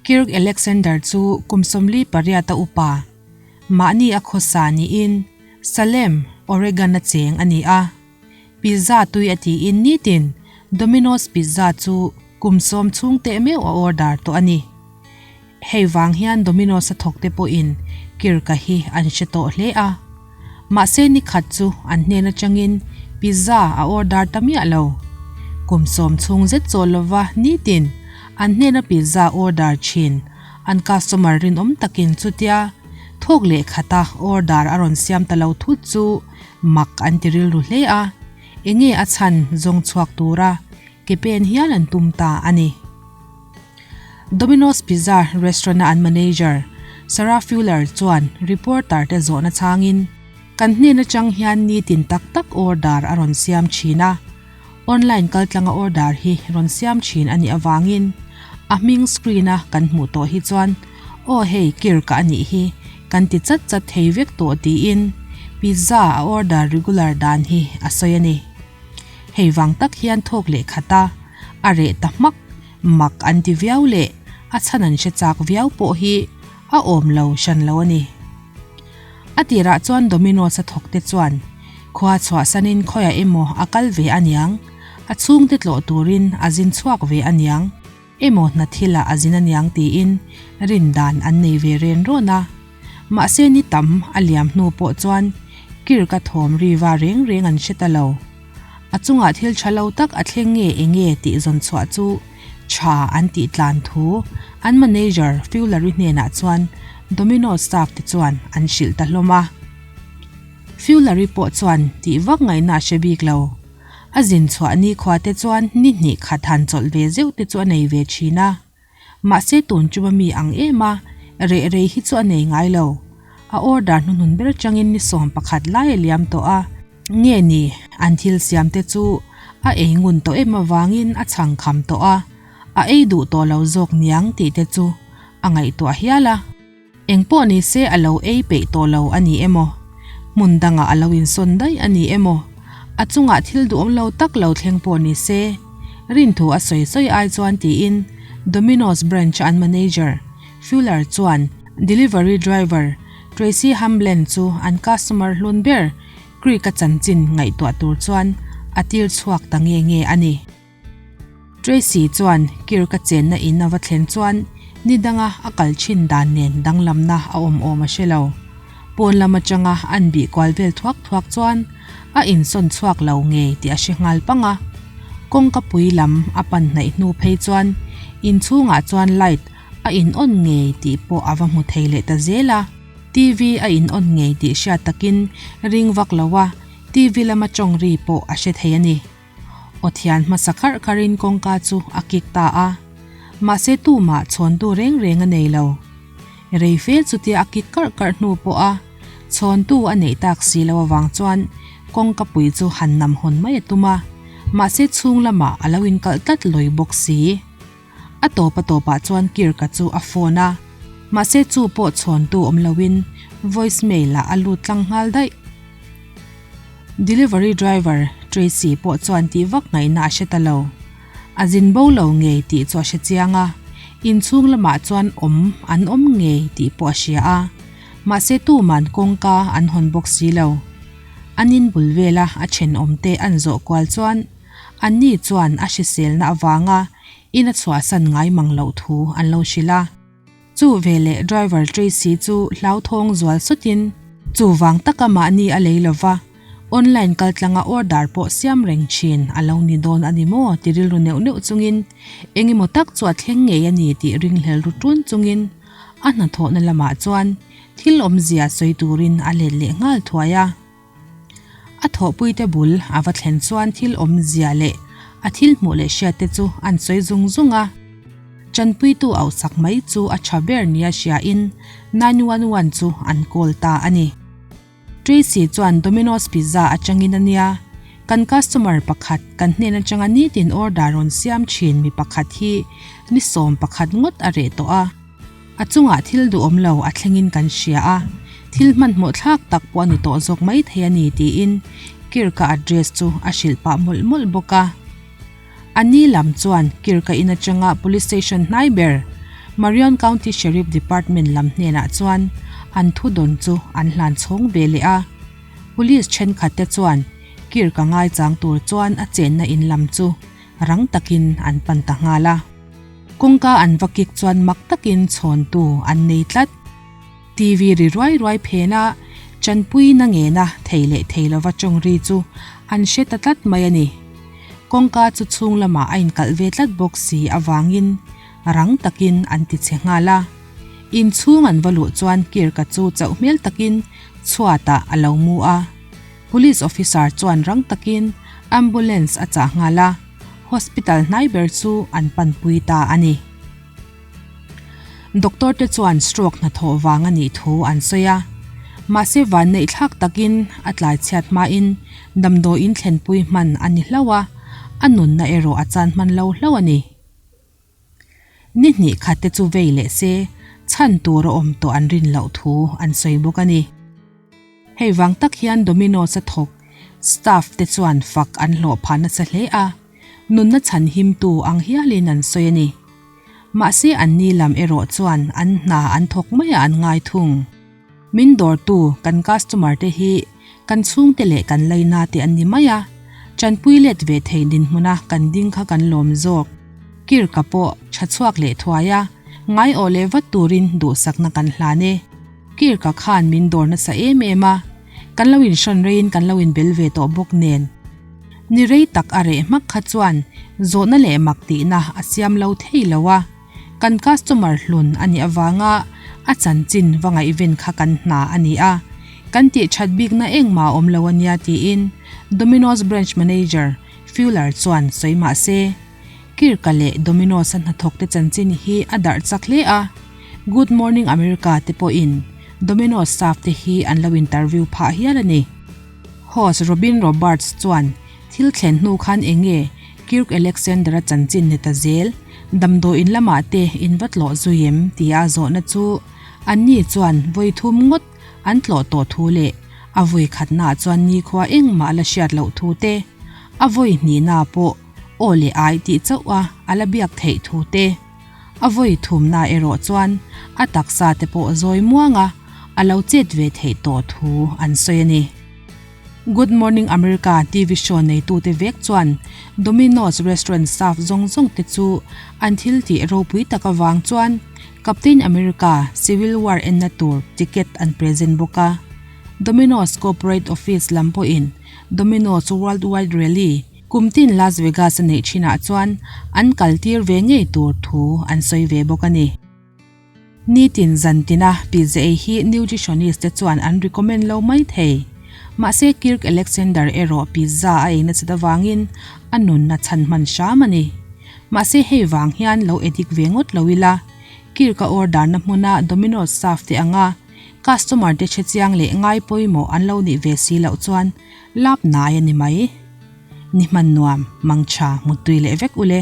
Kirk Alexander chu kum 48 a upa, mahni a khawsa niin Salem, Oregon a cheng a ni a. Pizza tui a tiin nitin Domino's Pizza chu kum sawm chhung teh meuh a order tawh a ni. Hei vang hian Domino's a thawk te pawhin Kirk-a hi an hre tawh hle a. Mahse ni khat chu an hnen atangin pizza a order ta miah lo. Kum sawm chhung zet chawl lova nitin an hnena pizza order thin an customer rinawm takin chutia thawk leh khata order a rawn siam ta lo thut chu mak an ti rilru hle a, enge a chhan zawng chhuak tura ke pen hial an tum ta a ni. Domino's Pizza restaurant-a an manager Sarah Fuller chuan reporter te zawhna chhangin, Kan hnen atang hian nitin tak tak order a rawn siam thin a, online kaltlanga order hi rawn siam thin a nih avangin a hming screen-a kan hmuh tawh hi chuan aw hei Kirk-a a nih hi kan ti chat chat thei vek tawh tiin pizza a order regular dan hi a sawi a ni. Hei vang tak hian thawk leh khat a, a reh ta hmak. Mak an ti viau leh a chhan an hre chak viau pawh hi a awm lo hran lo a ni. A tirah chuan Domino's a thawk te chuan khua chhuahsanin khawiah emaw a kal ve a niang, a chhungte tlawh turin a zin chhuak ve a niang, emaw hna thilah a zin a niang tiin rin dan an nei ve ren rawn a. Mahse ni tam a liam hnu pawh chuan Kirk-a thawm riva reng reng an hre ta lo. A chungah thil tha lo tak a thleng nge enge tih zawn chhuah chu tha an tih tlan thu an manager Fewlary hnenah chuan Domino's staff te chuan an hrilh ta hlawm a. Fewlary pawh chuan tih vak ngaihna a hre bik lo. A zin chhuah nikhua te chuan ni hnih khat han chawlh ve zeuh te chu a nei ve thin a. Mahse tun chuma mi ang em a, reh rei hi chu a nei ngai lo. A order hnuhnun ber atangin ni 11 lai a liam tawh a. Nge ni, an thil siam te chu a ei ngun tawh em avangin a chhang kham tawh a, a ei duh tawh lo zawk niang tih te chu a ngaihtuah hial a. Eng pawh ni se a lo ei peih tawh lo a ni emaw, hmun dangah a lo insawn daih a ni emaw, a chungah thil duhawm lo tak lo thleng pawh ni se, rinthu a sawi sawi ai chuan tiin Domino's branch an manager Fuller chuan delivery driver Tracy Hamblen chu an customer hlun ber Creek-a chanchin ngaihtuah tur chuan a tir chhuak ta nge nge a ni. Tracy chuan Kirk-a chenna in a va thlen chuan ni danga a kal thin dan nen danglamna a awm awm a hre lo. Pawn lam atanga an bih kual vel thuak thuak chuan a insawn chhuak lo ngei tih a hre nghal pang a. Kawngka pui lam a pan hnaih hnu phei chuan inchhungah chuan light a in on ngei tih pawh a va hmu thei leh ta zel a. TV a in on ngei tih hriat takin ring vak lo a, TV lama tawng ri pawh a hre thei a ni. Aw thian hmasa kharh kharhin kawngka chu a kik ta a, mahse tumah chhawntu reng reng a nei lo. Rei fel chutia a kik karh karh hnu pawha chhawntu a neih tak si lo avang chuan kawngka pui chu han nam hawn mai a tum a, mahse chhung lamah a lo inkalh tlat lawi bawk si. A tawp a tawpah chuan Kirk-a chu a phone a, mahse chu pawh chhawntu awm loin voice mail ah a lut tlang nghal daih. Delivery driver Tracy pawh chuan tih vak ngaihna a hre ta lo. A zin bo lo ngei tih chu a hre chiang a, inchhung lamah chuan awm an awm ngei tih pawh a hria a, mahse tuman kawngka an hawn bawk si lo. An in bul vela a thenawmte an zawh kual chuan Anni chuan a hriselna avanga in a chhuahsan ngai mang loh thu an lo hrilh a. Chu veleh driver Tracy chu hlauthawng zual sawtin chuvang taka mahni a lei lova, online kaltlanga order pawh siam reng thin a lo ni dawn a ni maw ti rilru neuh neuh chungin engemaw tak chu a thleng ngei a ni tih ringhlel ru ṭun chungin a hnathawhna lamah chuan thil awmzia sawi turin a let leh nghal thuai a. A thawhpuite bul a va thlen chuan thil awmzia leh a thil hmuh leh hriatte chu an sawi zung zung a. Tanpuitu auhsak mai chu a tha ber nia hriain 911 chu an call ta a ni. Tracy chuan Domino's Pizza atangin a nia, kan customer pakhat kan hnen atanga nitin order rawn siam thin mi pakhat hi ni 11 ngawt a reh tawh a. A chungah thil duhawm lo a thlengin kan hria a, thil hmanhmawh thlak tak pawh a ni tawh zawk mai thei a ni tiin Kirk-a address chu a hrilh pah mawlh mawlh bawk a. A ni lam chuan Kirk-a in atanga police station hnai ber Marion County Sheriff Department lam hnenah chuan an thudawn chu an hlan chhawng ve leh a. Police thenkhat te chuan Kirk a ngaichang tur chuan a chenna in lam chu rang takin an pan ta nghal a. Kawngka an va kik chuan mak takin chhawntu an nei tlat. TV ri ruai ruai phen a, chanpuina ngena thei leh thei lova tawng ri chu an hre ta tlat mai a ni. Kawngka chu chhung lamah a inkalh ve tlat bawk si avangin rang takin an ti che nghal a. Inchhung an va luh chuan Kirk-a chu chauh hmel takin chhuatah a lo mu a. Police officer chuan rang takin ambulance a chah nghal a, hospital hnai ber chu an panpui ta a ni. Doctor te chuan stroke hnathawh vang a nih thu an sawi a, mahse vanneih thlak takin a tlai chhiat hmain damdawiin thlenpui hman a ni hlauh a, a nunna erawh a chan hman lo hlauh a ni. Ni hnih khat te chu vei leh se, chhan tur a awm tawh an rin loh thu an sawi bawk a ni. Hei vang tak hian Domino's a thawk staff te chuan fak an hlawh phah nasa hle a, nunna chhan himtu ang hialin an sawi a ni. Mahse anni lam erawh chuan an hna an thawk maiah an ngai thung. Min dawrtu kan customer te hi kan chhungte leh kan laina te an ni mai a, tanpui let ve thei dinhmuna kan ding kha kan lawm zawk. Kirka pawh tha chhuak leh thuai a, ngai awh leh vat turin duhsakna kan hlan e. Kirka khan min dawr nasa em em a, kan lo inhrawn reiin kan lo inbel ve tawh bawk nen. Ni rei tak a reh hmak kha chuan zawhna leh mak tihna a siam lo thei lo a, kan customer hlun a nih avanga a chanchin va ngaihven kha kan hna a ni a, kan tih that bikna engmah a awm lo a nia tiin Domino's branch manager Fuller chuan sawi mah se, Kirka leh Domino's a hnathawkte chanchin hi a darh chak hle a, Good Morning America te pawhin Domino's staff te hi an lo interview phah hial a ni. Host Robin Roberts chuan thil thlen hnu khan eng nge Kirk Alexander-a chanchin ni ta zel, damdawiin lamah te in va tlawh zui em tia a zawhna chu anni chuan vawi thum ngawt an tlawh tawh thu leh a vawi khatnaah chuan nikhua engmah a la hriat loh thu te, a vawi hnihnaah pawh aw leh ai tih chauh a a la biak theih thu te. A vawi thumna erawh chuan a taksa te pawh zawi muang a, a lo chet ve theih tawh thu an sawi a ni. Good Morning America TV show neitute vek chuan Domino's restaurant staff zawng zawng te chu an thil tih ropui tak avang chuan Captain America, Civil War enna tur ticket an present bawk a. Domino's corporate office lam pawhin Domino's Worldwide Rally, Kum tin Las Vegas a neih thinah chuan an kal tir ve ngei tur thu an sawi ve bawk a ni. Nitin zan tina pizza ei hi nutritionist te chuan an recommend lo mai thei. Mahse Kirk Alexander erawh pizza a ei nasat avangin a nunna chhan hman hram a ni. Mahse hei vang hian lo addict ve ngawt lo ila, Kirk a order na hmuna Domino's staff te anga customer te hrechiang leh ngai pawimawh an lo nih ve si loh chuan lap nai a ni mai. Ni hman nuam, mangtha, muttui leh vek ule.